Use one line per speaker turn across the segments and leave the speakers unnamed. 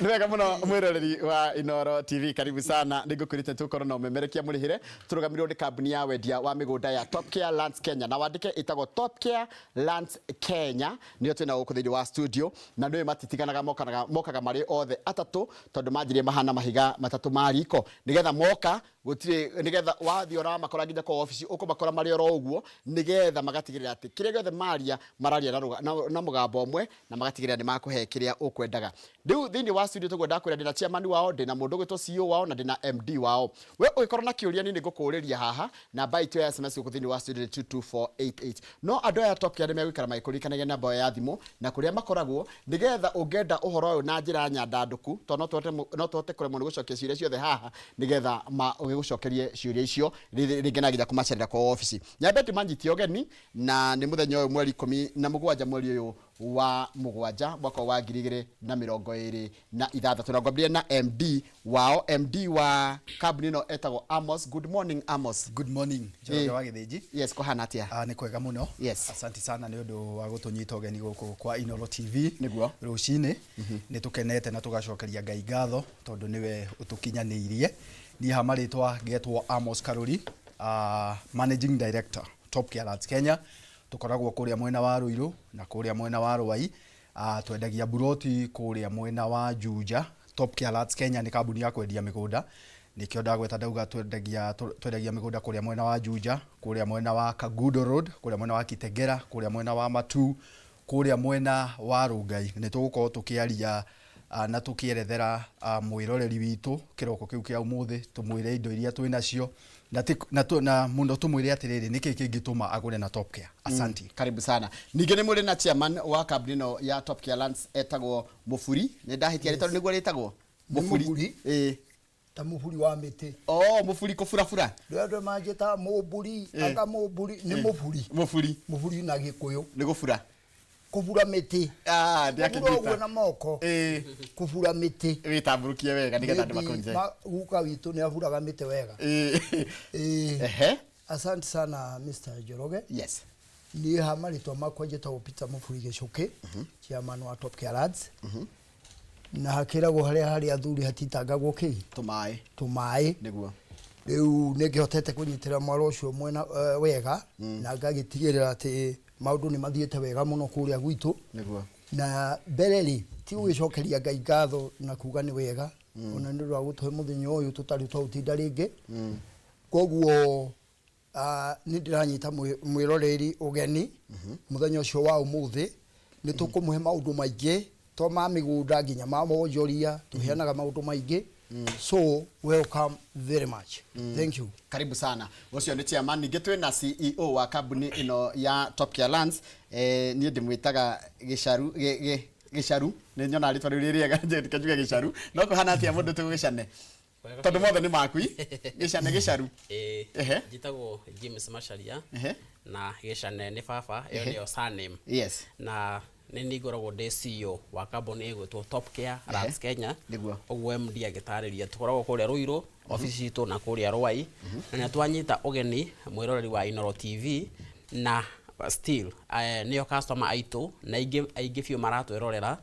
Nĩ wega mũno, mwĩroreri wa Inoro TV, karibu sana. Nĩ ngũkwĩrĩte tũkorwo na ũmemerekia mũrĩhĩre tũrũgamĩrĩrwo nĩ kambuni ya wendia wa mĩgũnda ya Top Care Lands Kenya, na wandĩke ĩtagwo Top Care Lands Kenya, nĩyo twĩna gũkũ thĩinĩ wa studio. Na nĩũĩ matitiganaga, mokaga marĩ othe atatũ, tondũ manjirie mahana mahiga matatũ ma riko, nĩgetha moka gũtirĩ, nĩgetha wathiĩ ũramakora nginya kwa obici ũkũmakora marĩ oro ũguo, nĩgetha magatigĩrĩra atĩ kĩrĩa gĩothe maria mararia na mũgambo ũmwe, na magatigĩrĩra nĩ makũhe kĩrĩa ũkwendaga. Rĩu thĩinĩ wa studio tũguo ndakwĩra, ndĩna chairman wao, ndĩna mũndũ ũgwĩtwo CEO wao, na ndĩna MD wao. We ũgĩkorwo na kĩũria, niĩ nĩ ngũkũrĩria haha. Namba itũ ya SMS gũkũ thĩinĩ wa studio nĩ 22488. No andũ aya Top Care nĩ megũikara magĩkũririkanagia namba ĩyo ya thimũ na kũrĩa makoragwo, nĩgetha ũngĩenda ũhoro ũyũ na njĩra nyandandũku, tondũ no tũhote kũremwo nĩ gũcokia ciũria ciothe haha, nĩgetha ũgĩgũcokerie ciũria icio rĩngĩ na nginya kũmacerera kwa obici. Nyambe ndĩmanyitie ũgeni, na nĩ mũthenya ũyũ mweri 17, mweri ũyũ wa mũgwanja, mwaka ũyũ wa 2026. Na ngwambĩrĩria na MD wao. MD wa kambuni ĩno etagwo Amos. Good morning, Amos.
Good morning, Njoroge wa Gĩthĩnji.
Yes, kũhana atĩa?
Ah, nĩ kwega mũno. Asante sana nĩ ũndũ wa gũtũnyita ũgeni gũkũ kwa Inoro TV. Rũcinĩ nĩ tũkenete na tũgacokeria Ngai ngatho tondũ nĩwe ũtũkinyanĩirie. Niĩ ha marĩtwa ngetwo Amos Karuri, Managing Director, Top Care Lands Kenya. Tũkoragwo kũrĩa mwena wa Ruiru na kũrĩa mwena wa Ruai. Twendagia buroti kũrĩa mwena wa Juja. Top Care Lands Kenya nĩ kambuni ya kwendia mĩgũnda, nĩkĩo ndagweta ndauga twendagia mĩgũnda kũrĩa mwena wa Juja, kũrĩa mwena wa Kangundo Road, kũrĩa mwena wa Kitengela, kũrĩa mwena wa Matuu, kũrĩa mwena wa Rongai. Nĩ tũgũkorwo tũkĩaria na tũkĩerethera mwĩroreri witũ kĩroko kĩu kĩa ũmũthĩ, tũmwĩre indo iria twĩ nacio na mũno tũmwĩre atĩrĩrĩ, nĩkĩ kĩngĩtũma agũre na Top Care. Asanti.
Karibu sana. Ningĩ nĩ mũrĩ na chairman wa kambuni ĩno ya Top Care Lands, etagwo Mũburi. Nĩ ndahĩtia rĩtwa? Nĩguo rĩtagwo?
Nĩ Mũburi.
Ĩĩ.
Ta mũburi wa mĩtĩ.
Oh, mũburi, kũburabura.
Rĩu andũ manjĩtaga mũmburi, anga mũmburi, nĩ mũburi.
Mũburi.
Mũburi na Gĩkũyũ.
Nĩ gũbura.
Kũbura mĩtĩ.
Ah,
kũbura
ndĩakĩnyita.
Ũguo na moko. Kũbura mĩtĩ.
Wĩtambũrũkie wega nĩgetha andũ
Maybe
makũnje.
Guka witũ nĩ aburaga mĩtĩ wega. Ĩĩ. Asante sana, Mr. Njoroge. Niĩ ha marĩtwa makwa njĩtagwo Peter Mũburi Gĩcũkĩ, chairman wa Top Care Lands. Na hakĩragwo harĩa harĩ athuri hatitangagwo kĩ?
Tũmaĩ.
Tũmaĩ. Rĩu nĩ ngĩhotete kũnyitĩra mwaro ũcio mwena wega, na ngagĩtigĩrĩra atĩ maũndũ nĩ mathiĩte wega mũno kũrĩa gwitũ. Na mbere rĩ, ti gũgĩcokeria Ngai ngatho na kuga nĩ wega, ona nĩ ũndũ wa gũtũhe mũthenya ũyũ tũtarĩ twaũtinda rĩngĩ. Koguo nĩ ndĩranyita mwĩroreri ũgeni mũthenya ũcio wa ũmũthĩ. Nĩ tũkũmũhe maũndũ maingĩ to ma mĩgũnda, nginya ma wonjoria, tũheanaga maũndũ maingĩ. So welcome very much, thank you.
Karibu sana. Ũcio nĩ chairman. Ningĩ twĩna CEO wa kambuni ĩno ya Top Care Lands. Niĩ ndĩmwĩtaga Gĩcaru, Gĩcaru. Nĩ nyonaga rĩtwa rĩu rĩ rĩega, njuge Gĩcaru. No kũhana atĩa mũndũ tũgũgĩcane?
Wega
Tondũ
biũ.
Mothe nĩ makui. Gĩcane, Gĩcaru.
Ĩĩ. Njĩtagwo James Macharia. Na Gĩcane nĩ baba, ĩyo nĩyo surname. Na nĩ niĩ ngoragwo ndĩ CEO wa kambuni ĩgwĩtwo Top Care Lands Kenya. Ũguo MD agĩtarĩria, tũkoragwo kũrĩa Ruiru, obici citũ, na kũrĩa Ruai. Na nĩ twanyita ũgeni mwĩroreri wa Inoro TV, na still nĩo customer aitũ, na aingĩ aingĩ biũ maratwĩrorera,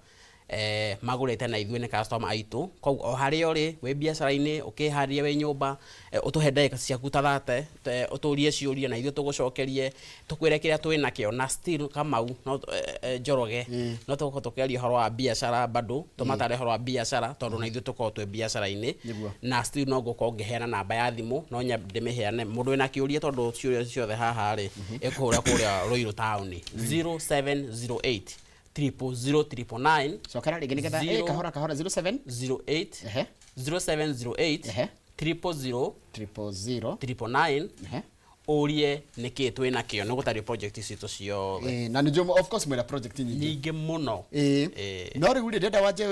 magũrĩte na ithuĩ, nĩ customer aitũ. Koguo o harĩa ũrĩ, wĩ biacara-inĩ, ũkĩharĩria, wĩ nyũmba, ũtũhe ndagĩka ciaku ta 30, ũtũrie ciũria na ithuĩ tũgũcokerie, tũkwĩre kĩrĩa twĩ nakĩo. Na still Kamau, no Njoroge, no tũgũkorwo tũkĩaria ũhoro wa biacara, bado tũmatare ũhoro wa biacara, tondũ na ithuĩ tũkoragwo twĩ biacara-inĩ. Na still no ngũkorwo ngĩheana namba ya thimũ, no nyambe ndĩmĩheane mũndũ wĩna kĩũria, tondũ ciũria ciothe haha rĩ, ĩkũhũra kũrĩa Ruiru taũni, 0708 000 999.
Cokera rĩngĩ nĩgetha kahora kahora, 07
08. 0708 000
000
999. Ũrie nĩkĩ twĩ nakĩo, nĩ gũtarĩ project citũ ciothe.
Na nĩ njũĩ of course mwĩna project nyingĩ.
Nyingĩ mũno.
No rĩu rĩ, ndĩrenda wanje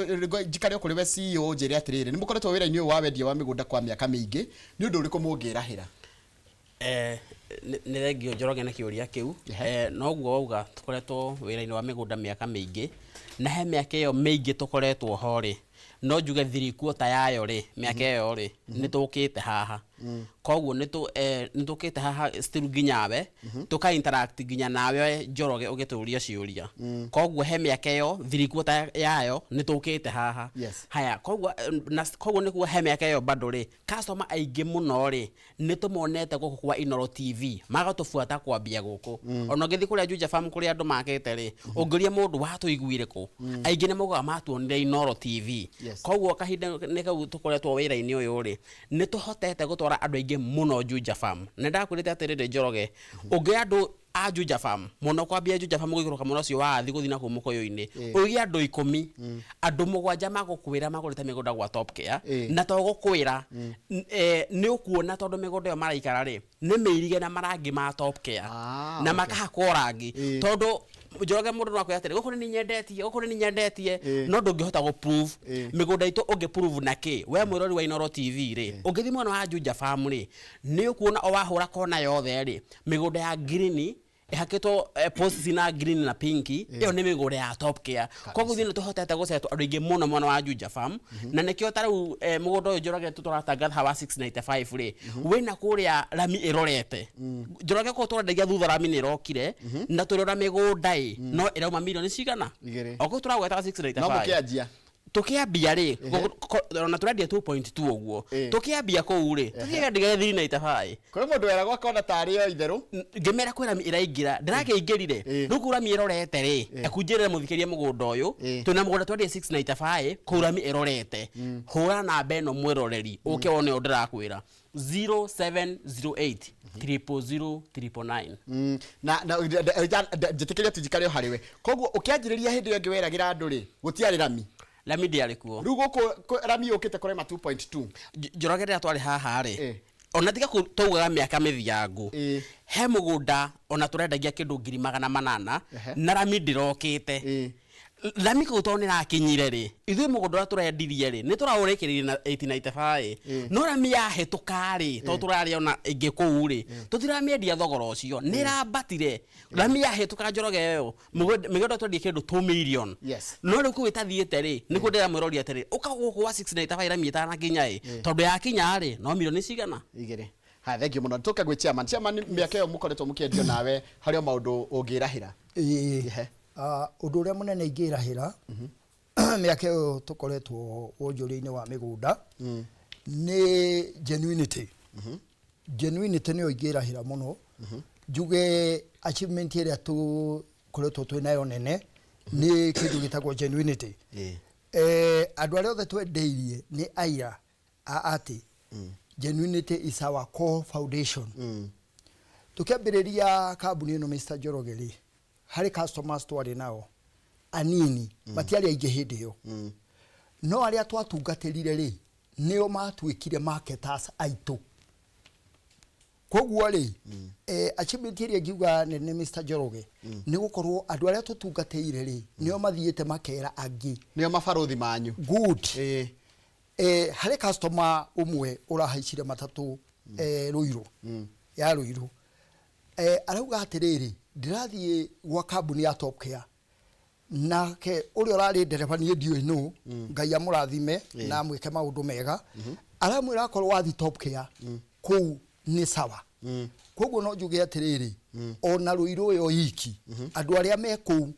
njikare o kũrĩ we CEO, njĩre atĩrĩrĩ, nĩ mũkoretwo wĩra-inĩ ũyũ wa wendia wa mĩgũnda kwa mĩaka mĩingĩ, nĩ ũndũ ũrĩkũ mũngĩrahĩra?
Nĩ thengio, Njoroge, na kĩũria kĩu. Noguo wauga, tũkoretwo wĩra-inĩ wa mĩgũnda mĩaka mĩingĩ, na he mĩaka ĩyo mĩingĩ tũkoretwo ho rĩ, No njuge 3/4 yayo rĩ, mĩaka ĩyo rĩ, nĩ tũkĩte haha. Koguo nĩ tũkĩte haha still nginya we tũka interact nginya nawe Njoroge ũgĩtũria ciũria. Koguo he mĩaka ĩyo 3/4 yayo nĩ tũkĩte haha. Haya, koguo na koguo nĩ kuga he mĩaka ĩyo bado rĩ, customer aingĩ mũno rĩ, nĩ tũmonete gũkũ kwa Inooro TV magatũbuata kwambia gũkũ. Ona ũngĩthiĩ kũrĩa Juja Farm kũrĩa andũ makĩte rĩ, ũngĩũria mũndũ watũiguire kũ, aingĩ nĩ maugaga matuonire Inooro TV. Koguo kahinda nĩ kau tũkoretwo wĩra-inĩ ũyũ rĩ, nĩ tũhotete gũtwara andũ aingĩ mũno Juja Farm. Na ndakwĩrĩte atĩrĩrĩ Njoroge, ũngĩoya andũ a Juja Farm mũno kwambia Juja Farm gũikũrũka mwena ũcio wa Athi gũthiĩ na kũu Mũkũyũ-inĩ, ũige andũ 10, andũ 7 magũkwĩra magũrĩte mĩgũnda gwa Top Care, na to gũkwĩra, nĩ ũkuona tondũ mĩgũnda ĩyo maraikara rĩ, nĩ mĩirige na marangi ma Top Care, na makahakwo rangi. Tondũ Njoroge mũndũ no akwĩra atĩrĩ, gũkũ nĩ nyendetie, gũkũ nĩ nyendetie, no ndũngĩhota gũ prove. Mĩgũnda itũ ũngĩ prove na kĩ? We mwĩrori wa Inooro TV rĩ, ũngĩthiĩ mwena wa Juja Farm rĩ, nĩ ũkuona o wahũra kona yothe rĩ, mĩgũnda ya green ĩhakĩtwo posts na green na pink, ĩyo nĩ mĩgũnda ya Top Care. Koguo ithuĩ nĩ tũhotete gũcetwo andũ aingĩ mũno mwena wa Juja Farm, na nĩkĩo ta rĩu mũgũnda ũyũ Njoroge tũratangatha wa 695 rĩ, wĩna kũrĩa rami ĩrorete. Njoroge kũu tũrendagia thutha rami nĩ ĩrokire, na tũrĩ ona mĩgũnda ĩ, no ĩrauma mirioni cigana?
Igĩrĩ.
O kũu tũragwetaga 695.
No mũkĩanjia.
Tũkĩambia rĩ, ona tũrendia 2.2 ũguo. Tũkĩambia kũu rĩ, tũkĩendia 395.
Kũrĩ mũndũ weragwo akona tarĩ o itherũ.
Ngĩmera kwĩ rami ĩraingĩra, ndĩrakĩingĩrire. Rĩu kũu rami ĩrorete rĩ, ekunjĩrĩre mũthikĩrie mũgũnda ũyũ. Twĩna mũgũnda twendia 695, kũu rami ĩrorete. Hũra namba ĩno mwĩroreri, ũke wone ũndũ ndĩrakwĩra. 0708 000 999.
Na njĩtĩkĩrie tu njikare o harĩ we. Koguo ũkĩanjĩrĩria hĩndĩ ĩyo ĩngĩ weragĩra andũ rĩ, gũtiarĩ rami.
Rami ndĩarĩ kuo.
Rĩu gũkũ rami yũkĩte kũrema 2.2.
Njoroge rĩrĩa twarĩ haha rĩ, ona tiga twaugaga mĩaka mĩthiangu, he mũgũnda ona tũrendagia kĩndũ 800,000, na rami ndĩrokĩte. Rami kũu tondũ nĩrakinyire rĩ, ithuĩ mũgũnda ũrĩa tũrendirie rĩ, nĩ tũraũrĩkĩrĩirie na 895. No rami yahĩtũka rĩ, tondũ tũrarĩ ona ĩngĩ kũu rĩ, tũtiramĩendia thogora ũcio, nĩrambatire. Rami yahĩtũka Njoroge ĩyo, mĩgũnda twendia kĩndũ 2 million. No rĩu kũu ĩtathiĩte rĩ, nĩkuo ndĩramwĩroria atĩrĩ, ũka gũkũ wa 695 rami ĩtanakinya ĩ, tondũ yakinya rĩ, no milioni cigana?
Igĩrĩ. Haya, thank you mũno. Tũke gwĩ chairman. Chairman, mĩaka ĩyo mũkoretwo mũkĩendio nawe, harĩ o maũndũ ũngĩrahĩra?
Ũndũ ũrĩa mũnene ingĩrahĩra, mĩaka ĩyo tũkoretwo wonjoria-inĩ wa mĩgũnda, nĩ genuinity. Genuinity nĩyo ingĩrahĩra mũno. Njuge achievement ĩrĩa tũkoretwo twĩ nayo nene, nĩ kĩndũ gĩtagwo genuinity. Andũ arĩa othe twendeirie nĩ aira a atĩ genuinity is our core foundation. Tũkĩambĩrĩria kambuni ĩno Mr. Njoroge rĩ, harĩ customers twarĩ nao anini, matiarĩ aingĩ hĩndĩ ĩyo. No arĩa twatungatĩrire rĩ, nĩo matuĩkire marketers aitũ. Koguo rĩ, achievement ĩrĩa ingiuga nene Mr. Njoroge, nĩ gũkorwo andũ arĩa tũtungatĩire rĩ, nĩo mathiĩte makera angĩ.
Nĩo mabarũthi manyu.
Good. Harĩ customer ũmwe ũrahaicire matatũ, Ruiru. Ya Ruiru. Arauga atĩrĩrĩ, ndĩrathiĩ gwa kambuni ya Top Care. Nake ũrĩa ũrarĩ ndereba niĩ ndiũĩ nũ, Ngai amũrathime na amwĩke maũndũ mega. Aramwĩra akorwo wathiĩ Top Care, kũu nĩ sawa. Koguo no njuge atĩrĩrĩ, ona Ruiru ĩyo iki, andũ arĩa me kũu,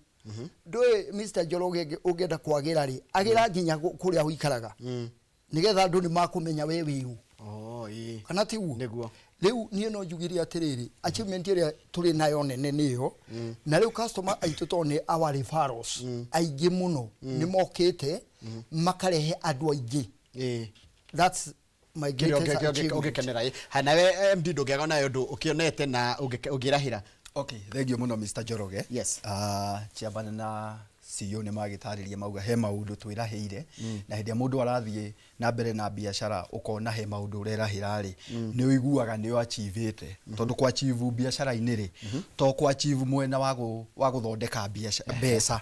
ndũĩ Mr. Njoroge ũngĩenda kwagĩra rĩ, agĩra nginya kũrĩa ũikaraga. Nĩgetha andũ nĩ makũmenya we wĩ ũ. Kana tiguo?
Nĩguo.
Rĩu niĩ no njugire atĩrĩrĩ, achievement ĩrĩa tũrĩ nayo nene nĩyo, na rĩu customer aitũ tondũ nĩ our referrals, aingĩ mũno, nĩ mokĩte, makarehe andũ aingĩ. That's my
Kĩrĩa
greatest achievement.
ũngĩkenera ĩ. Ha, nawe MD ndũngĩaga nayo ũndũ ũkĩonete na ũngĩrahĩra.
Okay, thank you mũno Mr. Njoroge. Chairman na CEO nĩ magĩtarĩria mauga he maũndũ twĩrahĩire, na hĩndĩ ĩrĩa mũndũ arathiĩ na mbere na biacara ũkona he maũndũ ũrerahĩra rĩ, nĩ ũiguaga nĩ ũachievĩte. Tondũ kũ achieve biacara-inĩ rĩ, to kũ achieve mwena wa wa gũthondeka mbeca.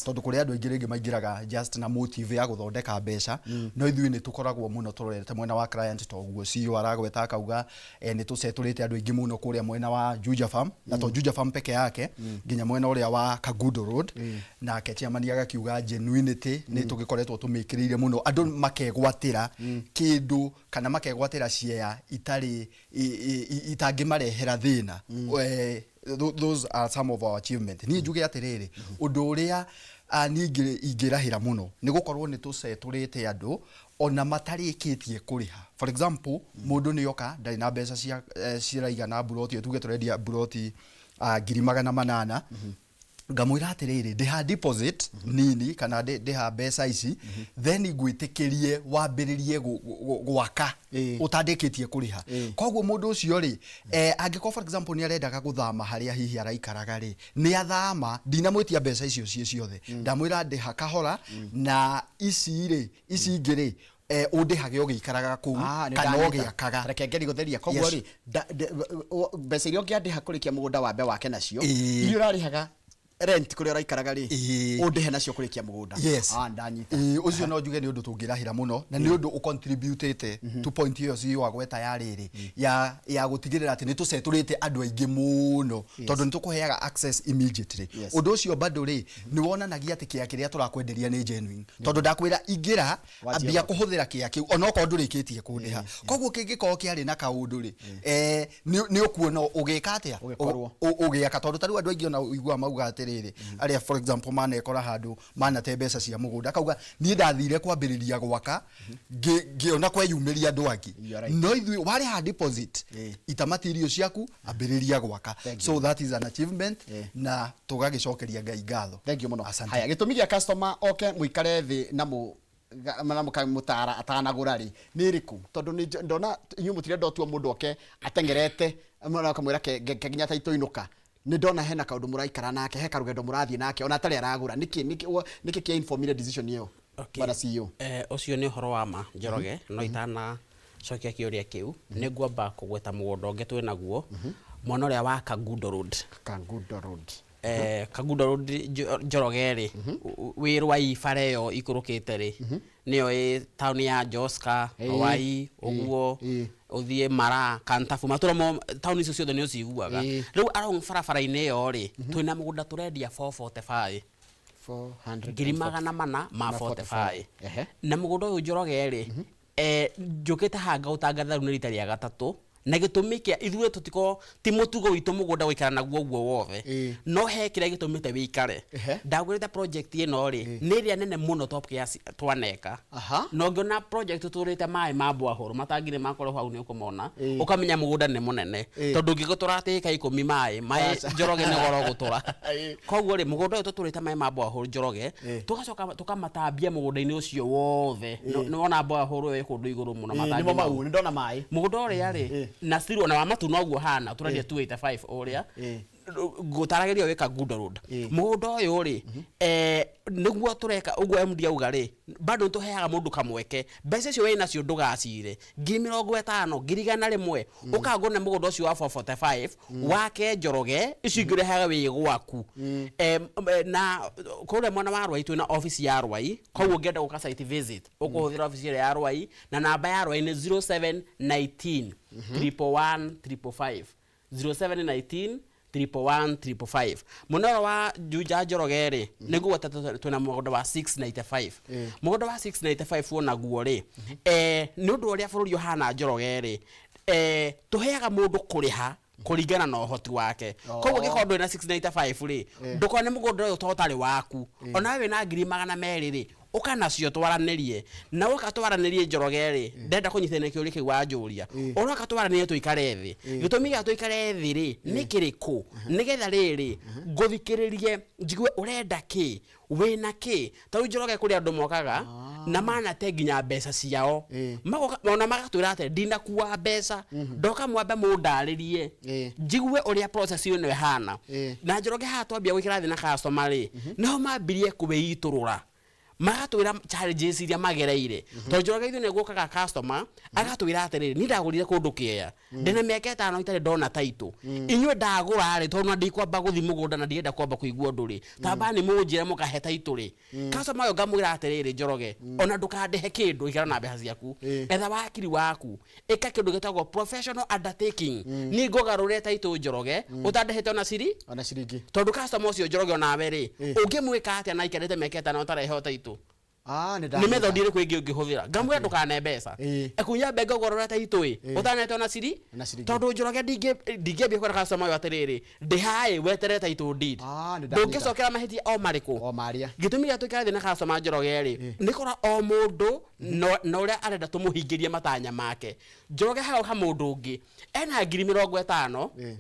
Tondũ kũrĩ andũ aingĩ rĩngĩ maingĩraga just na motive ya gũthondeka mbeca, no ithuĩ nĩ tũkoragwo mũno tũrorete mwena wa client. Toguo CEO aragweta akauga nĩ tũcetũrĩte andũ aingĩ mũno kũrĩa mwena wa Juja Farm, na to Juja Farm peke yake, nginya mwena ũrĩa wa Kangundo Road. Nake chairman agakiuga genuinity nĩ tũgĩkoretwo tũmĩkĩrĩire mũno, andũ makegwatĩra kĩndũ kana makegwatĩra share itarĩ itangĩmarehera thĩna. Those are some of our achievement. Niĩ njuge atĩrĩrĩ, ũndũ ũrĩa niĩ ingĩrahĩra mũno nĩ gũkorwo nĩ tũcetũrĩte andũ ona matarĩkĩtie kũrĩha. For example, mũndũ nĩ oka ndarĩ na mbeca cia ciraigana mburoti ĩyo, tuge tũrendia mburoti 800,000, ngamwĩra atĩrĩrĩ, ndĩha deposit nini kana ndĩha mbeca ici, then ngwĩtĩkĩrie wambĩrĩrie gwaka ũtandĩkĩtie kũrĩha. Koguo mũndũ ũcio rĩ, angĩkorwo for example nĩ arendaga gũthama harĩa hihi araikaraga rĩ, nĩ athama, ndinamwĩtia mbeca icio ciĩ ciothe, ndamwĩra ndĩha kahora, na ici rĩ, ici ingĩ rĩ, ũndĩhage ũgĩikaraga kũu
Ah, nĩ
kana
ndanyita.
ũgĩakaga.
Reke ngeri gũtheria. Koguo rĩ, mbeca iria ũngĩandĩha kũrĩkia mũgũnda wambe wake nacio, iria ũrarĩhaga rent kũrĩa ũraikaraga rĩ, ũndĩhe nacio kũrĩkia mũgũnda.
Yes.
Ah, ndanyita.
Ĩĩ, ũcio no njuge nĩ ũndũ tũngĩrahĩra mũno na nĩ ũndũ ũcontributĩte to point ĩyo CEO agweta ya rĩrĩ ya gũtigĩrĩra atĩ nĩ tũcetũrĩte andũ aingĩ mũno, tondũ nĩ tũkũheaga access immediately. Ũndũ ũcio bado rĩ, nĩ wonanagia atĩ kĩa kĩrĩa tũrakwenderia nĩ genuine, tondũ ndakwĩra ingĩra,
Wanjia
ambia
gwaka.
Kũhũthĩra kĩa kĩu onokorwo ndũrĩkĩtie kũndĩha. Koguo kĩngĩkorwo kĩarĩ na kaũndũ rĩ, nĩ ũkuona ũgĩka atĩa?
Ũgĩkorwo.
Ũgĩaka. Tondũ ta rĩu andũ aingĩ ona ũiguaga mauga atĩrĩrĩ, arĩa for example manekora handũ manate mbeca cia mũgũnda, akauga niĩ ndathire kwambĩrĩria gwaka ngĩona kweyumĩria andũ angĩ.
You are right.
No ithuĩ warĩha deposit, ita material ciaku, ambĩrĩria gwaka.
Thank
So that is an achievement na tũgagĩcokeria Ngai ngatho.
Thank you mũno.
Asante.
Haya, gĩtũmi gĩa customer oke mũikare thĩ na mũ na mũkamũtara atanagũra rĩ, nĩ ĩrĩkũ? Tondũ nĩ ndona inyuĩ mũtirenda ũtua mũndũ oke ateng'erete akamwĩra ke nginya ta itũinũka. Nĩ ndona hena kaũndũ mũraikara nake, he karũgendo mũrathiĩ nake ona atarĩ aragũra. Nĩkĩ kĩa informire decision ĩyo?
Okay.
Bwana CEO.
Ũcio nĩ ũhoro wa ma, Njoroge. No itana cokia kĩũria kĩu, nĩ ngwamba kũgweta mũgũnda ũngĩ twĩ naguo mwena ũrĩa wa Kangundo Road.
Kangundo Road.
Kangundo Road, Njoroge rĩ, wĩ Rwai, bara ĩyo ikũrũkĩte rĩ, nĩyo ĩ taũni ya Joska, Rwai ũguo, ũthiĩ Mara, Kantabu, matũra mo taũni icio ciothe nĩ ũciguaga. Rĩu along barabara-inĩ ĩyo rĩ, twĩna mũgũnda tũrendia 445.
400
445.
Ma
45.
45.
Na mũgũnda ũyũ, Njoroge rĩ, njũkĩte haha ngaũtangatha rĩu nĩ rita rĩa gatatũ, na gĩtũmi kĩa ithuĩ tũtiko ti mũtugo witũ mũgũnda gũikara naguo ũguo wothe, no he kĩrĩa gĩtũmĩte wĩikare. Ndagwĩrĩte project ĩno rĩ, nĩ ĩrĩa nene mũno Top Care twaneka. Na ũngĩona project tũtũrĩte maĩ ma borehole, matangi nĩ makorwo hau nĩ ũkũmona, ũkamenya mũgũnda nĩ mũnene, tondũ ũngĩgũtũra atĩ ĩka 10 maĩ
Aca.
Njoroge, nĩ goro gũtũra. Koguo rĩ, mũgũnda ũyũ tũtũrĩte maĩ ma borehole, Njoroge, tũgacoka tũkamatambia mũgũnda-inĩ ũcio wothe. Nĩ wona borehole ĩyo ĩ kũndũ igũrũ mũno, matangi
nĩmo
mau.
Mau nĩ ndona maĩ.
Mũgũnda ũrĩa rĩ na still ona wa matu noguo hana, tũrendia 285 ũrĩa ngũtaragĩria wĩ Kangundo Road. Mũgũnda ũyũ rĩ, nĩguo tũreka ũguo MD auga rĩ, bado nĩtũheaga mũndũ kamweke. Mbeca icio wĩ nacio ndũgacire, 50,000, 100,000, ũkagũra mũgũnda ũcio wa 445 wake, Njoroge, icio ingĩ ũrehaga wĩ gwaku. Na kũrĩa mwena wa Rwai twĩna office ya Rwai, koguo ũngĩenda gũka site visit, ũkũhũthĩra office ĩrĩa ya Rwai, na namba ya Rwai nĩ 0719 111 555, 0719 111 555. Mũnoro wa Juja, Njoroge rĩ, nĩ ngũgweta twĩna mũgũnda wa 695. Mũgũnda wa 695 onaguo rĩ, nĩ ũndũ ũrĩa bũrũri ũhana, Njoroge rĩ, tũheaga mũndũ kũrĩha kũringana na ũhoti wake. Koguo ũngĩkorwo ndũrĩ na 695 rĩ, ndũkone mũgũnda ũyũ to ũtarĩ waku. Onawe wĩna 200,000 rĩ, ũka nacio twaranĩrie, na woka twaranĩrie, Njoroge rĩ, ndenda kũnyitithania kĩũria kĩu wanjũria. Ũroka twaranĩrie, tũikare thĩ. Gĩtũmi gĩa tũikare thĩ rĩ nĩ kĩrĩkũ? Nĩgetha rĩrĩ ngũthikĩrĩrie, njigue ũrenda kĩ, wĩna kĩ. Ta rĩu, Njoroge, kũrĩ andũ mokaga na manate nginya mbeca ciao. Magoka ona magatwĩra atĩ ndinakua mbeca, ndoka mwambe mũndarĩrie, njigue ũrĩa process ĩno ĩhana. Na Njoroge, haha twambia gwĩkĩra thĩ na customer rĩ, nĩho mambirie kwĩitũrũra. Magatwĩra challenges iria magereire, tondũ Njoroge ithuĩ nĩ guokaga customer agatwĩra atĩrĩrĩ, niĩ ndagũrire kũndũ kĩea, ndĩna mĩaka 5 itarĩ ndona title. Inyuĩ ndagũra rĩ, tondũ na ndikwamba gũthiĩ mũgũnda na ndirenda kwamba kũigua ũndũ rĩ, tamba nĩ mũnjĩre mũkahe title rĩ. Customer ũyũ ngamwĩra atĩrĩrĩ, Njoroge, ona ndũkandĩhe kĩndũ, ikara na mbeca ciaku, etha wakiri waku, ĩka kĩndũ gĩtagwo professional undertaking, niĩ ngũgarũre title, Njoroge, ũtandĩhĩte ona ciri
ona ciringi.
Tondũ customer ũcio, Njoroge, onawe rĩ, ũngĩmwĩka atĩa na aikarĩte mĩaka 5 ũtareheo title?
Ah, nĩ
Nĩ method ĩrĩkũ ĩngĩ ũngĩhũthĩra? Ngamwĩra ndũkane mbeca ekunya mbe ngũgarũra title ĩ ũtanete ona ciri.
Ona ciringi.
Tondũ Njoroge, ndingĩambia kwĩra customer ũyũ atĩrĩrĩ, ndĩhaĩ weterere title deed.
Ah, nĩ ndanyita.
Ndũngĩcokera mahĩtia o marĩkũ.
O marĩa.
Gĩtũmi gĩa tũikare thĩ na customer, Njoroge, rĩ, nĩ kora o mũndũ na ũrĩa arenda tũmũhingĩrie matanya make. Njoroge, hagoka mũndũ ũngĩ ena 50,000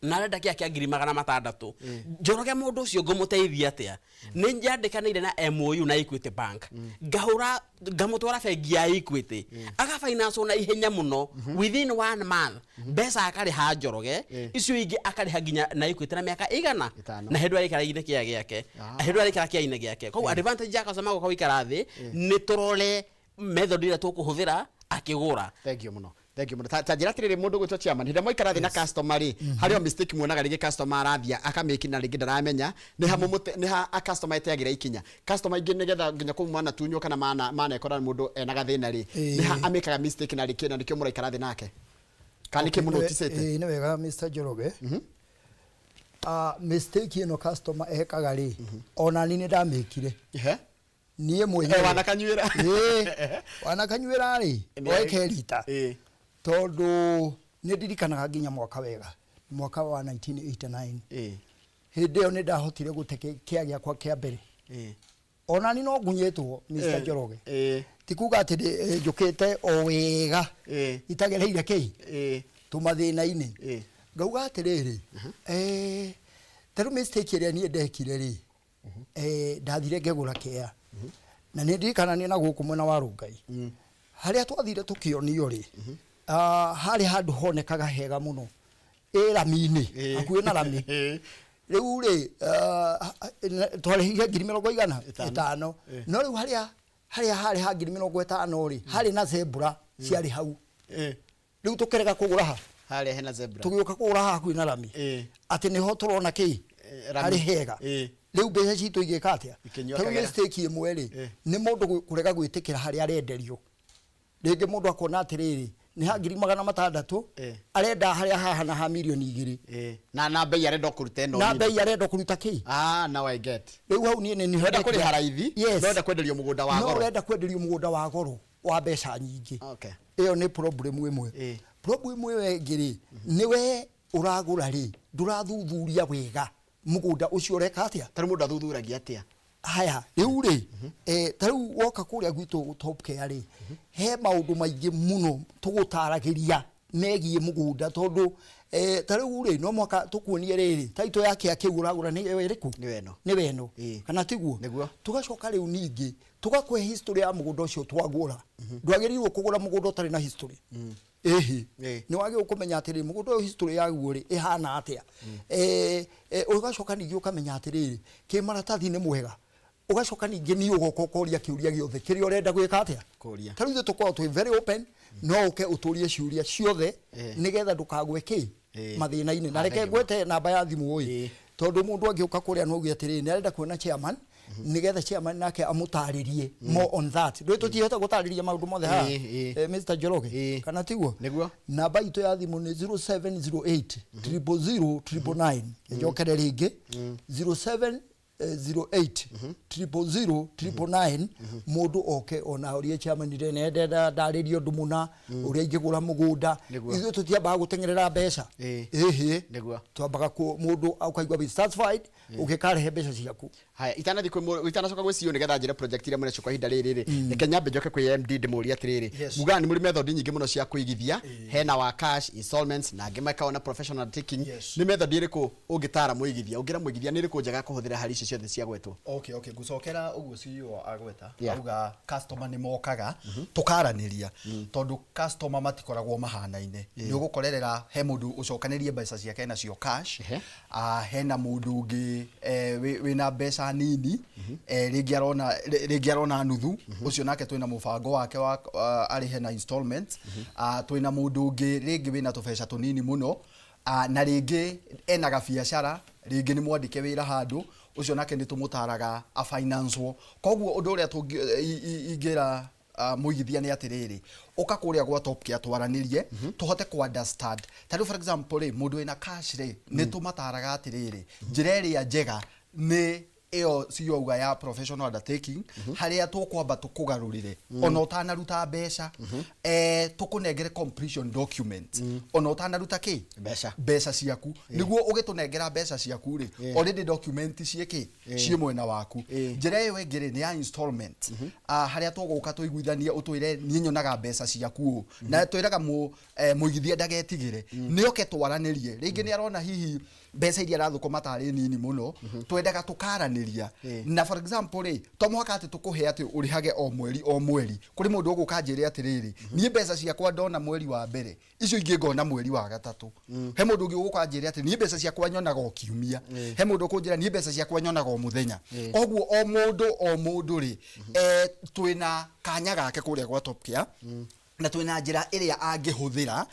na arenda kĩa kĩa 600,000. Njoroge, mũndũ ũcio ngũmũteithia atĩa? Nĩ njandĩkanĩire na MOU na Equity Bank, ngahũra ngamũtwara bengi ya Equity, agafinance na ihenya mũno, within one month mbeca akarĩha, Njoroge. Icio ingĩ akarĩha nginya na Equity na mĩaka 100.
5.
Na hĩndĩ ĩrĩa aikara-inĩ kĩa gĩake, hĩndĩ ĩrĩa araikara kĩa-inĩ gĩake. Koguo advantage ya customer gũka gũikara thĩ nĩ tũrore method ĩrĩa tũkũhũthĩra akĩgũra.
Thank you mũno, thank you mũno. Ta njĩra atĩrĩrĩ, mũndũ gwĩtwo chairman, hĩndĩ ĩrĩa mwaikara thĩ na customer rĩ, harĩ o mistake muonaga rĩngĩ customer arathiĩ akamĩki na rĩngĩ ndaramenya nĩ ha mũmũte, nĩ ha a customer ĩteagĩra ikinya, customer ingĩ nĩgetha nginya kũu manatunywo kana manekora mũndũ ena gathĩna rĩ, nĩ ha amĩkaga mistake na rĩkĩ na nĩkĩo mũraikara thĩ nake, kana nĩkĩ mũnoticĩte?
Ĩĩ, nĩ wega, Mr. Njoroge. Ah, mistake ĩno customer ekaga rĩ, ona niĩ nĩ ndamĩkire niĩ mwenyewe.
Wanakanyuĩra.
Ĩĩ, wanakanyuĩra rĩ, weke rita, tondũ nĩ ndirikanaga nginya mwaka wega, mwaka wa 1989. Hĩndĩ ĩyo nĩ ndahotire gũte kĩa gĩakwa kĩa mbere. Ona ni no ngunyĩtwo, Mr. Njoroge. Ti kuga atĩ njũkĩte o wega itagereire kĩ tũmathĩna-inĩ. Ngauga atĩrĩrĩ, ta rĩu mistake ĩrĩa niĩ ndekire rĩ, ndathire ngĩgũra kĩa na nĩ ndirikana nĩ na gũkũ mwena wa Rũngai harĩa twathire tũkĩonio rĩ, harĩ handũ honekaga hega mũno ĩ rami-inĩ, hakuhĩ na rami. Rĩu rĩ, twarĩhire ngiri mĩrongo igana ĩtano, no rĩu harĩa harĩ ha 50,000 rĩ, harĩ na zebra ciarĩ hau. Rĩu tũkĩrega kũgũra ha
harĩa hena zebra,
tũgĩũka kũgũra haha hakuhĩ na rami, atĩ nĩho tũrona kĩ
rami.
Harĩ hega. Rĩu mbeca citũ igĩka atĩa?
Ikĩnyua
Ta rĩu
kagera.
mistake ĩmwe rĩ, nĩ mũndũ kũrega gwĩtĩkĩra harĩa arenderio. Rĩngĩ mũndũ akona atĩrĩrĩ, nĩ ha 600,000, arenda harĩa hahana ha 2 mirioni.
Na bei arenda kũruta ĩno
Na
nini.
Bei arenda kũruta kĩ?
Ah, now I get.
Rĩu hau niĩ nĩ
Ũrenda kũrĩha raithi,
Yes.
no ũrenda kwenderio mũgũnda wa
No
goro.
ũrenda kwenderio mũgũnda wa goro wa mbeca nyingĩ. Ĩyo nĩ problem ĩmwe. Problem ĩyo ĩngĩ rĩ, nĩ we ũragũra rĩ, ndũrathuthuria wega mũgũnda ũcio ũreka atĩa.
Ta rĩu mũndũ athuthuragia atĩa?
Haya, rĩu rĩ, ta rĩu woka kũrĩa gwitũ Top Care rĩ, he maũndũ maingĩ mũno tũgũtaragĩria megiĩ mũgũnda, tondũ ta rĩu rĩ, no mũhaka tũkuonie rĩrĩ, title ya kĩa kĩu ũragũra nĩ ĩrĩkũ.
Nĩ ĩno.
Nĩ weno. Kana tiguo?
Nĩguo.
Tũgacoka rĩu ningĩ tũgakũhe history ya mũgũnda ũcio twagũra. Ndwagĩrĩirwo kũgũra mũgũnda ũtarĩ na history. Ĩhĩ, nĩ wagĩrĩirwo kũmenya atĩrĩrĩ, mũgũnda ũyũ history yaguo rĩ, ĩhana atĩa. Ũgacoka ningĩ ũkamenya atĩrĩrĩ, kĩmaratathi nĩ mwega. Ũgacoka ningĩ niĩ ũgoka ũkoria kĩũria gĩothe kĩrĩa ũrenda gwĩka atĩa.
Kũria.
Ta rĩu ithuĩ tũkoragwo twĩ very open, no ũke ũtũrie ciũria ciothe nĩgetha ndũkagwe kĩ mathĩna-inĩ. Na
Ah,
reke
thank you.
ngwete namba ya thimũ ĩ, tondũ mũndũ angĩũka kũrĩa no auge atĩrĩrĩ, nĩ arenda kuona chairman, nĩgetha chairman nake amũtarĩrie more on that. Ndũĩ tũtihota gũtarĩria maũndũ mothe haha. Mr. Njoroge, kana tiguo?
Nĩguo.
Namba itũ ya thimũ nĩ 0708 000 999. Njokere rĩngĩ, 07 08 000 999. Mũndũ oke ona orie chairman rĩ, nĩ ndarĩrie ũndũ mũna ũrĩa ingĩgũra mũgũnda. Ithuĩ tũtiambaga gũteng'erera mbeca. Ĩhĩ. Twambaga mũndũ ũkaigua be satisfied, ũgĩkarehe mbeca ciaku.
Haya, itanathi kwĩ itanacoka gwĩ CEO nĩgetha njĩre project iria mũnacio kwa ihinda rĩrĩ rĩ, reke nyambe njoke kwĩ MD ndĩmũrie atĩrĩrĩ. Mugaga nĩ mũrĩ method nyingĩ mũno cia kũigithia, hena wa cash, installments, na angĩ makaona professional taking. Nĩ method ĩrĩkũ ũngĩtara mũigithia, ũngĩra mũigithia nĩ ĩrĩkũ njega kũhũthĩra harĩ icio ciothe ciagwetwo.
Okay, ngucokera ũguo CEO agweta. Auga customer nĩ mokaga tũkaranĩria, tondũ customer matikoragwo mahanaine. Nĩ ũgũkorerera he mũndũ ũcokanĩrie mbeca ciake nacio cash. Hena mũndũ ũngĩ wĩna mbeca nini, rĩngĩ arona nuthu, ũcio nake twĩna mũbango wake wa arĩhe na installments. Twĩna mũndũ ũngĩ rĩngĩ wĩna tũbeca tũnini mũno, na rĩngĩ ena gabiacara, rĩngĩ nĩ mwandĩke wĩra handũ, ũcio nake nĩ tũmũtaraga afinancewo. Koguo ũndũ ũrĩa ingĩra mũigithia nĩ atĩrĩrĩ, ũka kũrĩa gwa Top Care twaranĩrie, tũhote ku understand. Ta rĩu, for example rĩ, mũndũ wĩna cash rĩ, nĩ tũmataraga atĩrĩrĩ, njĩra ĩrĩa njega nĩ ĩyo CEO auga ya professional undertaking, harĩa tũkwamba tũkũgarũrĩre ona ũtanaruta mbeca, tũkũnengere completion document ona ũtanaruta kĩ?
Mbeca.
Mbeca ciaku, nĩguo ũgĩtũnengera mbeca ciaku rĩ, already document ciĩ kĩ? Ciĩ mwena waku. Njĩra ĩyo ĩngĩ rĩ, nĩ ya installment, harĩa tũgũka tũiguithanie, ũtwĩre niĩ nyonaga mbeca ciaku ũũ, na twĩraga mũigithia ndagetigĩre, nĩ oke twaranĩrie. Rĩngĩ nĩ arona hihi mbeca iria arathũkũma tarĩ nini mũno, twendaga tũkaranĩria. Na for example rĩ, to mũhaka atĩ tũkũhe atĩ ũrĩhage o mweri o mweri. Kũrĩ mũndũ ũgũka njĩre atĩrĩrĩ, niĩ mbeca ciakwa ndona mweri wa mbere, icio ingĩ ngona mweri wa gatatũ. He mũndũ ũngĩ ũgũka njĩre atĩ niĩ mbeca ciakwa nyonaga o kiumia. He mũndũ ũkũnjĩra niĩ mbeca ciakwa nyonaga o mũthenya. Koguo o mũndũ o mũndũ rĩ, twĩna kanya gake kũrĩa gwa Top Care, na twĩna njĩra ĩrĩa angĩhũthĩra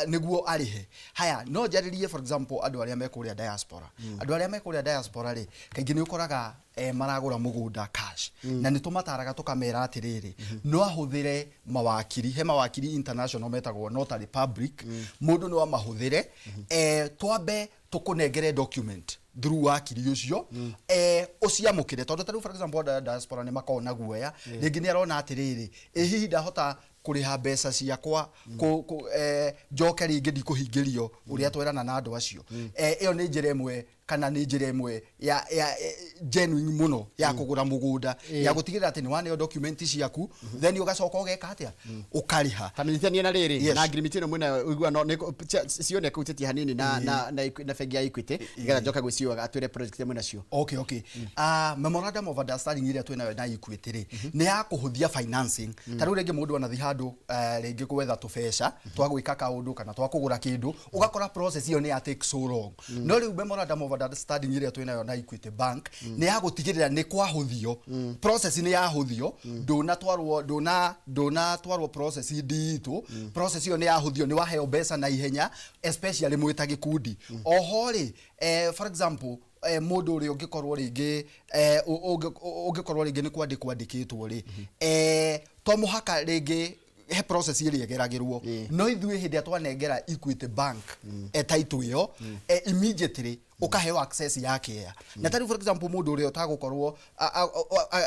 nĩguo arĩhe. Haya, no njarĩrie, for example, andũ arĩa me kũrĩa diaspora. Andũ arĩa me kũrĩa diaspora rĩ, kaingĩ nĩ ũkoraga maragũra mũgũnda cash, na nĩ tũmataraga tũkamera atĩrĩrĩ, no ahũthĩre mawakiri. He mawakiri international metagwo notary public. Mũndũ no amahũthĩre, twambe tũkũnengere document through wakiri ũcio, ũciamũkĩre, tondũ ta rĩu, for example, andũ a diaspora nĩ makoragwo na guoya. Rĩngĩ nĩ arona atĩrĩrĩ, ĩ hihi ndahota kũrĩha mbeca ciakwa njoke rĩngĩ ndikũhingĩrio ũrĩa twerana na andũ acio. Ĩyo nĩ njĩra ĩmwe, kana nĩ njĩra ĩmwe ya genuine mũno ya kũgũra mũgũnda, ya gũtigĩrĩra atĩ nĩ waneo document ciaku, then ũgacoka ũgeka atĩa? Ũkarĩha.
Tamenyithania na rĩrĩ na agreement ĩno mwĩnayo ũiguano cio nĩ kũhutĩtie hanini na bengi ya Equity, nĩgetha njoke gwĩ CEO atwĩre project ĩmwe nacio.
Okay. Memorandum of understanding ĩrĩa twĩnayo na Equity rĩ, nĩ ya kũhũthia financing. Ta rĩu rĩngĩ mũndũ anathiĩ handũ, rĩngĩ gwetha tũbeca twa gwĩka kaũndũ kana twa kũgũra kĩndũ, ũgakora process ĩyo nĩ ya take so long. No rĩu memorandum of understanding ĩrĩa twĩnayo na Equity Bank nĩ ya gũtigĩrĩra nĩ kwahũthio process, nĩ yahũthio, ndũnatwarwo ndũnatwarwo process nditũ. Process ĩyo nĩ yahũthio, nĩ waheo mbeca na ihenya, especially mwĩ ta gĩkundi. Oho rĩ, for example, mũndũ ũrĩa ũngĩkorwo rĩngĩ ũngĩkorwo rĩngĩ nĩ kwandĩkwo andĩkĩtwo rĩ, to mũhaka rĩngĩ he process ĩrĩa ĩgeragĩrwo. No ithuĩ hĩndĩ ĩrĩa twanengera Equity Bank title ĩyo, immediately ũkaheo access ya kea. Na tarĩu, for example, mũndũ ũrĩa ũtagũkorwo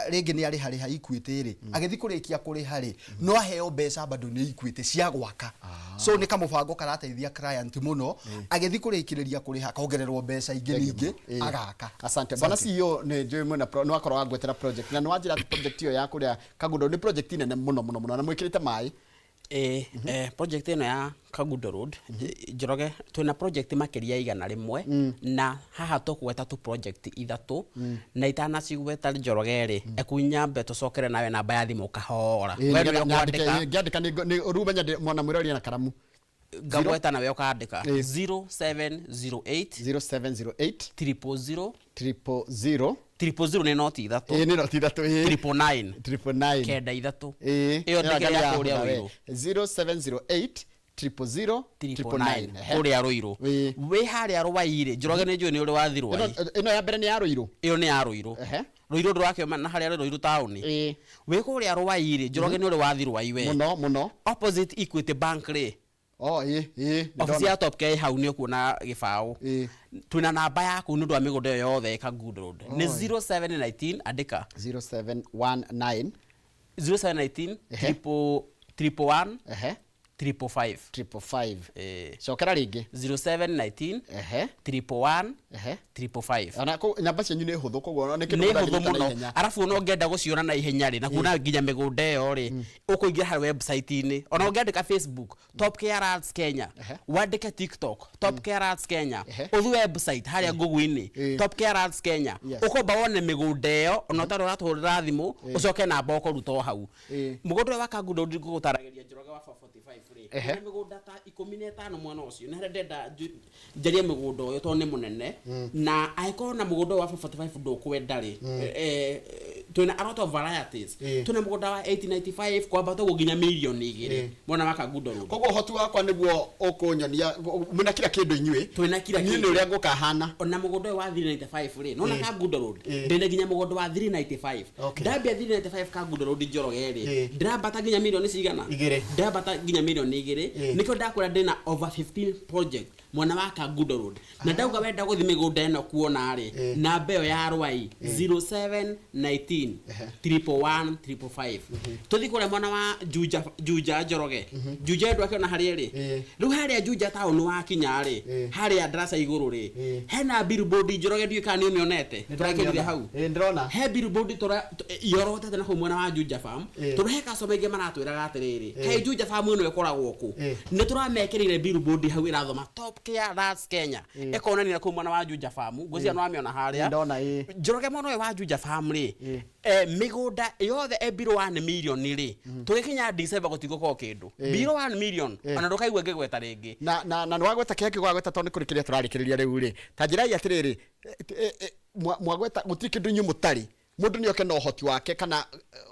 rĩngĩ nĩ arĩha rĩha Equity rĩ, agĩthiĩ kũrĩkia kũrĩha rĩ, no aheo mbeca bado nĩ Equity cia gwaka. So nĩ kamũbango karateithia client mũno, agĩthiĩ kũrĩkĩrĩria kũrĩha akongererwo mbeca ingĩ ningĩ agaka.
Asante, bwana CEO. Nĩ njũĩ mwĩna nĩ wakorwo wangwetera project, na nĩ wanjĩra atĩ project ĩyo ya kũrĩa Kangundo nĩ project nene mũno mũno mũno na mwĩkĩrĩte maĩ.
Ĩ, project ĩno ya Kangundo Road, Njoroge, twĩna project makĩria ya 100, na haha tũkũgweta tu project ithatũ, na itanacigweta, Njoroge rĩ, eku nyambe tũcokere nawe namba ya thimũ kahora. We nĩwe ũkwandĩka.
Ngĩandĩka nĩ rĩu menya mwana mwĩrori na karamu.
Ngagweta nawe ũkandĩka. 0708
0708
000
000.
000 nĩ noti ithatũ.
Ĩ, nĩ noti ithatũ, ĩ.
999.
999.
93.
Ĩ.
Ĩyo ndĩkĩrĩ ya kũrĩa Ruiru.
0708 000 999.
Kũrĩa Ruiru. Wĩ harĩa Rwai rĩ, Njoroge, nĩ njũĩ nĩ ũrĩ wathi Rwai.
Ĩno ya mbere nĩ ya Ruiru.
Ĩyo nĩ ya Ruiru. Ruiru ndũrakĩoma na harĩa Ruiru taũni. Wĩ kũrĩa Rwai rĩ, Njoroge, nĩ ũrĩ wathi Rwai we?
Mũno mũno.
Opposite Equity Bank rĩ,
Oh, ĩ ĩ nĩ
obici
ndona.
ya Top Care hau nĩ ũkuona gĩbaũ. Twĩna namba yaku nĩ ũndũ wa mĩgũnda ĩyo yothe Kangundo Road nĩ 0719, andĩka.
0719.
0719 triple triple one. 555.
555.
Eh.
Cokera rĩngĩ.
0719
Ehe.
111
Ehe.
555.
Ona namba cianyu nĩ hũthũ, koguo nĩ kĩndũ
Nĩ
mũndũ
hũthũ
angĩnyita na
mũno.
ihenya.
Arabu ona ũngĩenda gũciona na ihenya rĩ, na kuona nginya mĩgũnda ĩyo rĩ, ũkũingĩra harĩ website-inĩ, ona ũngĩandĩka Facebook Top Care Lands Kenya, wandĩke TikTok Top Care Lands Kenya, ũthiĩ website harĩa Google-inĩ Top Care Lands Kenya, ũkomba wone mĩgũnda ĩyo, ona ũtarĩ ũratũhũrĩra thimũ, ũcoke namba ũkũruta o hau. Mũgũnda ũyũ wa Kangundo ngũgũtaragĩria, Njoroge, wa 445 rĩ, nĩ mĩgũnda ta 15 mwena ũcio, nĩ harĩa ndĩrenda njarie mũgũnda ũyũ tondũ nĩ mũnene, na angĩkorwo na mũgũnda ũyũ wa 445 ndũkwenda rĩ, twĩna a lot of varieties. Twĩna mũgũnda wa 1895 kwambata ũguo nginya mirioni 2 mwena wa Kangundo Road.
Koguo ũhoti wakwa nĩguo ũkũnyonia mwĩna kila kĩndũ inyuĩ.
Twĩna kila
Niĩ nĩ
kĩndũ.
ũrĩa ngũkahana.
Ona mũgũnda ũyũ wa 395 rĩ, nona Kangundo Road, ndĩna nginya mũgũnda wa 395. Ndambia 395 Kangundo Road, Njoroge rĩ, ndĩrambata nginya mirioni cigana?
2.
Ndĩrambata nginya mirioni 2. Nĩkĩo ndakwĩra ndĩna over 15 project mwena wa Kangundo Road, na ndauga wenda gũthiĩ mĩgũnda ĩno kuona rĩ, namba ĩyo ya Rwai, 0719 111 555. Tũthiĩ kũrĩa mwena wa Juja, Juja Njoroge, Juja andũ akĩona harĩa ĩrĩ. Rĩu harĩa Juja town wakinya rĩ, harĩa ndaraca igũrũ rĩ, hena billboard, Njoroge, ndiũĩ kana nĩ ũmĩonete, tũrekĩrire hau.
Ĩĩ, ndĩrona.
He billboard tũra yorotete na kũu mwena wa Juja Farm, tondũ he customer aingĩ maratwĩraga atĩrĩrĩ, kaĩ Juja Farm ĩno ĩkoragwo kũ? Nĩ tũramekĩrire billboard hau ĩrathoma Top Care Lands Kenya, ĩkonania kũu mwena wa Juja Farm. Ngwĩciria nĩ wamĩona harĩa.
Ndona, ĩĩ.
Njoroge, mwena ũyũ wa Juja Farm rĩ, mĩgũnda yothe e below 1 million rĩ, tũgĩkinya December gũtigũkorwo kĩndũ below 1 million, ona ndũkaigua ngĩgweta rĩngĩ.
Na nĩ wagweta kĩrĩa kĩgwagweta, tondũ nĩ kũrĩ kĩrĩa tũrarĩkĩrĩria rĩu rĩ, ta njĩrai atĩrĩrĩ, mwagweta gũtirĩ kĩndũ inyuĩ mũtarĩ, mũndũ nĩ oke na ũhoti wake, kana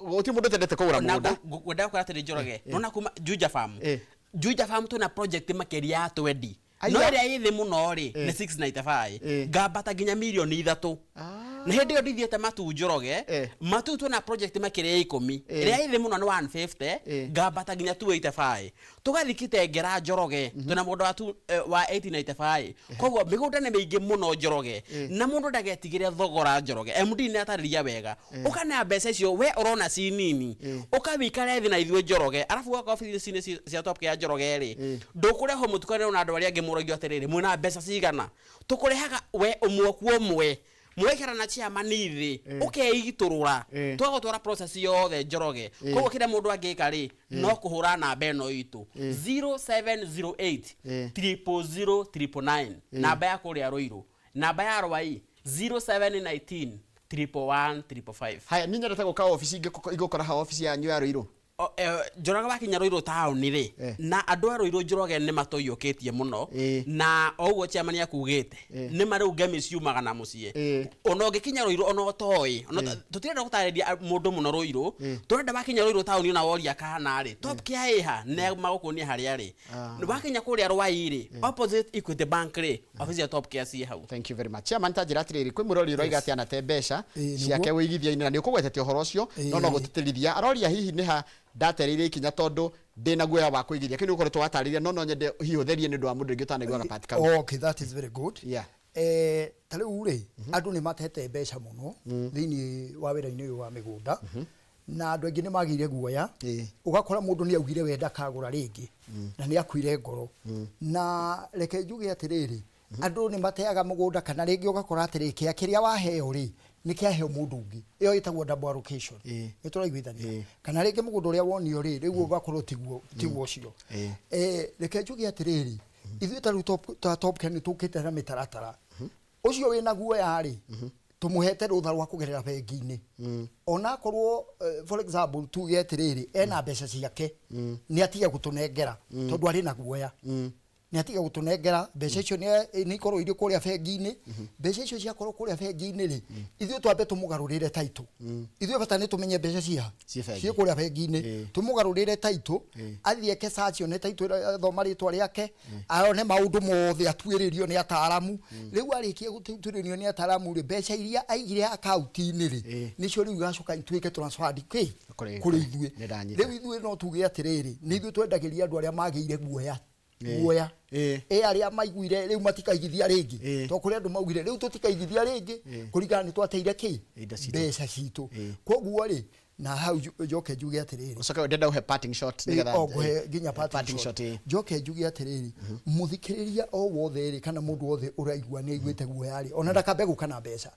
gũtirĩ mũndũ ũtendete kũgũra
Na
mũgũnda?
Ngwenda gũkwĩra atĩrĩ, Njoroge, nona kuma Juja Farm, Juja Farm twĩna project makĩria ya 20, no
Aya.
ĩrĩa ĩ thĩ mũno rĩ nĩ 695, ngambata nginya mirioni 3. Na hĩndĩ ĩyo ndithiĩte Matu, Njoroge. Matu twĩna project makĩria ya 10, ĩrĩa ĩ thĩ mũno nĩ 150, ngambata nginya 285. Tũgathiĩ Kitengera, Njoroge, twĩna mũgũnda wa 1895. Koguo mĩgũnda nĩ mĩingĩ mũno, Njoroge, na mũndũ ndagetigĩre thogora. Njoroge, MD nĩ atarĩria wega, ũka na mbeca icio we ũrona ci nini, ũka wĩikare thĩ na ithuĩ, Njoroge. Arabu woka obici-inĩ cia Top Care Njoroge rĩ, ndũkũrehwo mũtukane na andũ arĩa angĩ mũragio atĩrĩrĩ, mwĩna mbeca cigana. Tũkũrehaga we ũmwe kwa ũmwe, mwekera na chairman thĩ, ũkeigitũrũra, twagũtwara process yothe, Njoroge. Koguo kĩrĩa mũndũ angĩka rĩ, no kũhũra namba ĩno itũ, 0708 000 999, namba ya kũrĩa Rũirũ. Namba ya Rwai, 0719 111 555.
Haya, niĩ nyendete gũka obici, ingĩgũkora ha obici yanyu ya Rũirũ?
Njoroge, wakinya Rũirũ taũni rĩ, na andũ a Rũirũ, Njoroge, nĩ matũiyũkĩtie mũno, na o ũguo chairman akugĩte, nĩ ma rĩu ngemi ciumaga na mũciĩ. Ona ũngĩkinya Rũirũ ona ũtoĩ, ona tũtirenda gũtarĩria mũndũ mũno Rũirũ, tũrenda wakinya Rũirũ taũni, ona woria kana rĩ Top Care ĩha, nĩ magũkuonia harĩa rĩ. Wakinya kũrĩa Rwai rĩ, opposite Equity Bank rĩ, obici ya Top Care ciĩ hau.
Thank you very much. Chairman, ta njĩra atĩrĩrĩ, kwĩ mũrori ũroiga atĩ anate mbeca ciake wĩigithia-inĩ, na nĩ ũkũgwetete ũhoro ũcio, no no gũtĩtĩrithia aroria hihi nĩ ha ndatereire ikinya, tondũ ndĩna guoya wa kũigithia. Kĩu nĩ ũkoretwo watarĩria, no no nyende hihi ũtherie nĩ ũndũ wa mũndũ ũngĩ ũtanaiguaga part kau.
Okay, that is very good. Ta rĩu rĩ, andũ nĩ matete mbeca mũno thĩinĩ wa wĩra-inĩ ũyũ wa mĩgũnda, na andũ aingĩ nĩ magĩire guoya. Ũgakora mũndũ nĩ augire we ndakagũra rĩngĩ, na nĩ akuire ngoro. Na reke njuge atĩrĩrĩ, andũ nĩ mateaga mũgũnda, kana rĩngĩ ũgakora atĩrĩ, kĩa kĩrĩa waheo rĩ, nĩ kĩaheo mũndũ ũngĩ, ĩyo ĩtagwo double allocation. Nĩ tũraiguithania? Kana rĩngĩ mũgũnda ũrĩa wonio rĩ, rĩu ũgakorwo tiguo ũcio. Reke njuge atĩrĩrĩ, ithuĩ ta rĩu ta Top Care nĩ tũkĩte na mĩtaratara. Ũcio wĩna guoya rĩ, tũmũhete rũtha rwa kũgerera bengi-inĩ, ona akorwo for example tuge atĩrĩrĩ, ena mbeca ciake, nĩ atige gũtũnengera tondũ arĩ na guoya, nĩ atige gũtũnengera mbeca icio, nĩ ikorwo irĩ kũrĩa bengi-inĩ. Mbeca icio ciakorwo kũrĩa bengi-inĩ rĩ, ithuĩ twambe tũmũgarũrĩre title. Ithuĩ bata nĩ tũmenye mbeca cia
Ciĩ bengi.
Ciĩ kũrĩa bengi-inĩ, tũmũgarũrĩre title, athiĩ eke search, one title ĩrĩa, athoma rĩtwa rĩake, one maũndũ mothe, atuĩrĩrio nĩ ataaramu. Rĩu arĩkia gũtuĩrĩrio nĩ ataaramu rĩ, mbeca iria aigire akaunti-inĩ rĩ, nĩcio rĩu igacoka ituĩke transferred kĩ kũrĩ ithuĩ.
Nĩ ndanyita.
Rĩu ithuĩ no tuge atĩrĩrĩ, nĩ ithuĩ twendagĩria andũ arĩa magĩire guoya, guoya ĩ arĩa maiguire rĩu matikaigithia rĩngĩ, tondũ kũrĩ andũ maugire rĩu tũtikaigithia rĩngĩ, kũringana nĩ twateire kĩ
Indo citũ.
Mbeca citũ. Koguo rĩ, Na hau njoke njuge atĩrĩrĩ,
Ũcoke ndenda ũhe parting shot nĩgetha
o ngũhe nginya parting
parting
shot.
shot, ĩĩ.
Njoke njuge atĩrĩrĩ, mũthikĩrĩria o wothe rĩ, kana mũndũ wothe ũraigua nĩ aiguĩte guoya rĩ, ona ndakambe gũka na mbeca,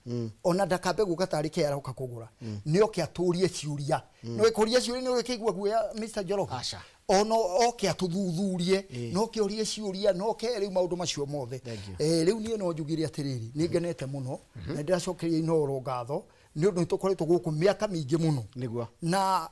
ona ndakambe gũka tarĩ kĩ aroka kũgũra, nĩ oke atũrie ciũria. Nĩ kũria ciũria nĩ ũrĩkĩigua guoya, Mr. Njoroge?
Aca.
Ono oke atũthuthurie, no ke orie ciũria, no ke rĩu maũndũ macio mothe.
Thank you.
Rĩu niĩ no njugire atĩrĩrĩ, nĩ ngenete mũno na ndĩracokeria Inooro ngatho nĩ ũndũ nĩ tũkoretwo gũkũ mĩaka mĩingĩ mũno. Na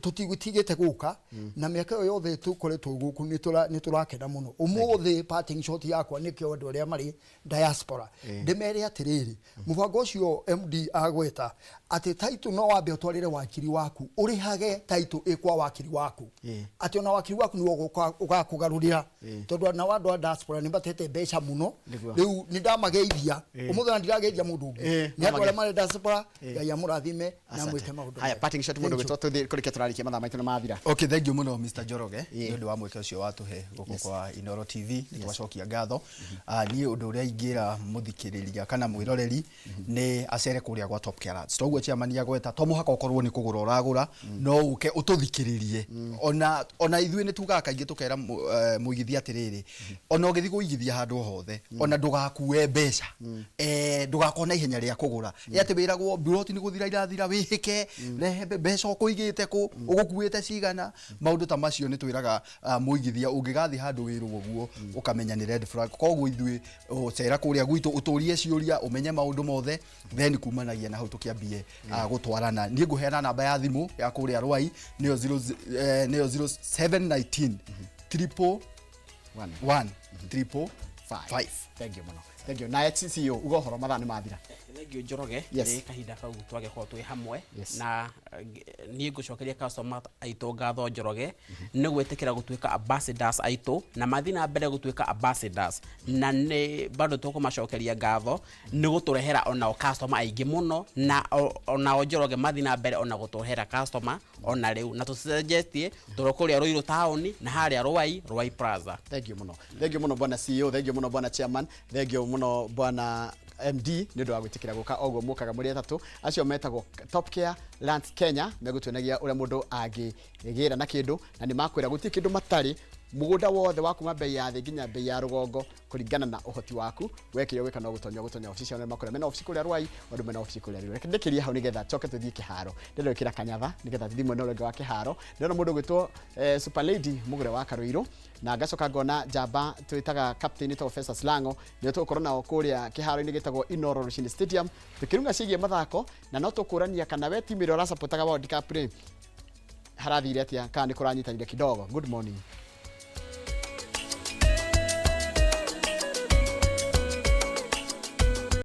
tũtigũtigĩte gũka, na mĩaka ĩyo yothe tũkoretwo gũkũ nĩ tũrakena mũno. Ũmũthĩ parting shot yakwa nĩkĩo andũ arĩa marĩ diaspora ndĩmere atĩrĩrĩ, mũbango ũcio MD agweta atĩ title no wambe ũtwarĩre wakiri waku, ũrĩhage title ĩ kwa wakiri waku, atĩ ona wakiri waku nĩwe ũgũka ũgakũgarũrĩra, tondũ nao andũ a diaspora nĩ matete mbeca mũno. Rĩu nĩ ndamageithia ũmũthĩ na ndirageithia mũndũ ũngĩ, nĩ andũ arĩa marĩ diaspora. Ngai amũrathime na
Asante.
mwĩke maũndũ
Haya,
mega.
parting shot, mũndũ
Thank you.
gwĩtwo tũthiĩ kũrĩkia tũrarĩkia, mathaa maitũ nĩ mathira.
Okay, thank you mũno, Mr. Njoroge, nĩ ũndũ wa mweke ũcio watũhe gũkũ kwa Inooro TV. Nĩ twacokia ngatho. Niĩ ũndũ ũrĩa ingĩra mũthikĩrĩria kana mwĩroreri nĩ acere kũrĩa gwa Top Care Lands. Toguo chairman agweta, to mũhaka ũkorwo nĩ kũgũra ũragũra, no ũke ũtũthikĩrĩrie. Ona ithuĩ nĩ tugaga kaingĩ tũkera mũigithia atĩrĩrĩ, ona ũgĩthiĩ kũigithia handũ hothe, ona ndũgakue mbeca, ndũgakorwo na ihenya rĩa kũgũra. Ĩ atĩ wĩragwo mburoti nĩ gũthira irathira, wĩhĩke, rehe mbeca ũkũigĩte kũ, ũgũkuĩte cigana, maũndũ ta macio nĩ twĩraga mũigithia ũngĩgathiĩ handũ wĩrwo ũguo ũkamenya nĩ red flag. Koguo ithuĩ ũcera kũrĩa gwitũ, ũtũrie ciũria, ũmenye maũndũ mothe, then kumanagia na hau tũkĩambie gũtwarana. Niĩ ngũheana namba ya thimũ ya kũrĩa Rwai, nĩyo 0 nĩyo 0719 triple
1
1 triple
5.
5.
Thank you mũno, thank you. Na CEO, uga ũhoro, mathaa nĩ mathira.
Thank you, Njoroge, nĩ kahinda kau twagĩkorwo twĩ hamwe. Na niĩ ngũcokeria customer aitũ ngatho, Njoroge, nĩ gwĩtĩkĩra gũtuĩka ambassadors aitũ na mathiĩ na mbere gũtuĩka ambassadors, na nĩ bado tũkũmacokeria ngatho nĩ gũtũrehera onao customer aingĩ mũno, na onao, Njoroge, mathiĩ na mbere ona gũtũrehera customer ona rĩu, na tũcenjetie tũrĩ kũrĩa Ruiru taũni na harĩa Rwai, Rwai Plaza.
Thank you mũno, thank you mũno, bwana CEO, thank you mũno, bwana chairman, thank you mũno, bwana MD, nĩ ũndũ wa gwĩtĩkĩra gũka. Oguo mũkaga mũrĩ atatũ acio metagwo Top Care Lands Kenya, megũtuonagia ũrĩa mũndũ angĩgĩra na kĩndũ, na nĩ makwĩra gũtirĩ kĩndũ matarĩ, mũgũnda wothe wa kuma bei ya thĩ nginya bei ya rũgongo kũringana na ũhoti waku. Wekire gwĩka no gũtonya gũtonya obici ciao, nĩ makwĩra mena obici kũrĩa Rwai, andũ mena obici kũrĩa Ruiru. Reke ndĩkĩrie hau nĩgetha coke tũthiĩ kĩharo. Ndĩrenda gwĩkĩra kanyatha nĩgetha tũthiĩ mwena ũrĩa ũngĩ wa kĩharo. Ndĩrona mũndũ ũgwĩtwo Super Lady Mũgũre wa Karũirũ, na ngacoka ngona njamba twĩtaga captain ĩtagwo Festus Lango. Nĩo tũgũkorwo nao kũrĩa kĩharo-inĩ gĩtagwo Inooro Rũcinĩ Stadium tũkĩrunga ciĩgiĩ mathako, na no tũkũrania kana we timu ĩrĩa ũracapotaga World Cup rĩ, harathire atĩa, kana nĩ kũranyitanire kidogo. Good morning.